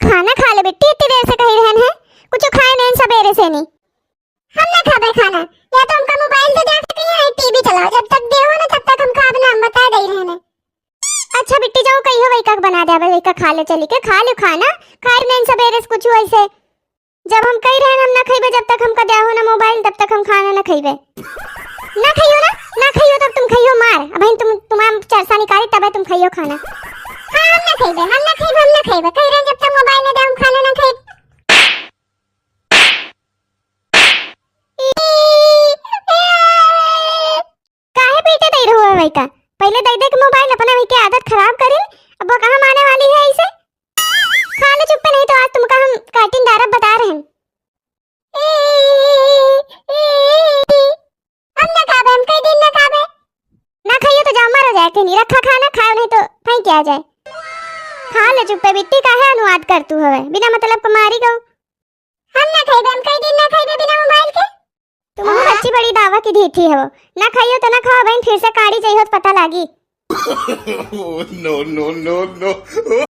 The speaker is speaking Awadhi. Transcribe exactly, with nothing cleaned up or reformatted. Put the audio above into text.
खाना खा ले बिट्टी, इतनी देर से कही रहन है, कुछ खाए नहीं सबेरे से नहीं। हम ना खाबे खाना, या तो हमका मोबाइल दे दे, या टीवी चलाओ, जब तक देहो ना तब तक हम खाब ना, हम बता दे रहन है। अच्छा बिट्टी, जाओ कहियो वही का बना दे, वही का खा ले, चली के खा ले खाना, खाए नहीं सबेरे से कुछ ऐसे। जब हम कही रहन हम ना खइबे, जब तक हमका देहो ना मोबाइल तब तक हम खाना ना खइबे। ना खइयो ना, ना खइयो तब तुम खइयो मार। अबहिन तुम, तुम्हार चरसा निकाली तबे तुम खइयो खाना। हाँ, हम ना खइबे, हम ना खइबे, हम ना खइबे। कही रहन जब तक मोबाइल ना दे हम खाना ना खइब। काहे पीटे दई रहो है वही का? पहले दई दे के मोबाइल अपना वही के आदत खराब करिन, अब वो कहाँ माने वाली है ऐसे? खा ले चुप्पे, नहीं तो आज तुमका हम काटिन डारब बता रहन। हम ना खाबे, हम कई दिन ना खाबे। ना खाइयो तो जाओ मरो जाए, कहीं रखा खाना खाओ, नहीं तो फेंक आ जाए। खा ले चुप्पे बिट्टी, काहे अनुवाद कर तू हवे, बिना मतलब के मारी गऊ। हम ना खाइबे, हम कई दिन ना खाइबे बिना मोबाइल के। तुम बच्ची बड़ी दावा की ढीठी हो, ना खाइयो तो ना खाओ बहन, फिर से काढ़ी जाइयो तो पता लागी। Oh, no, no, no, no।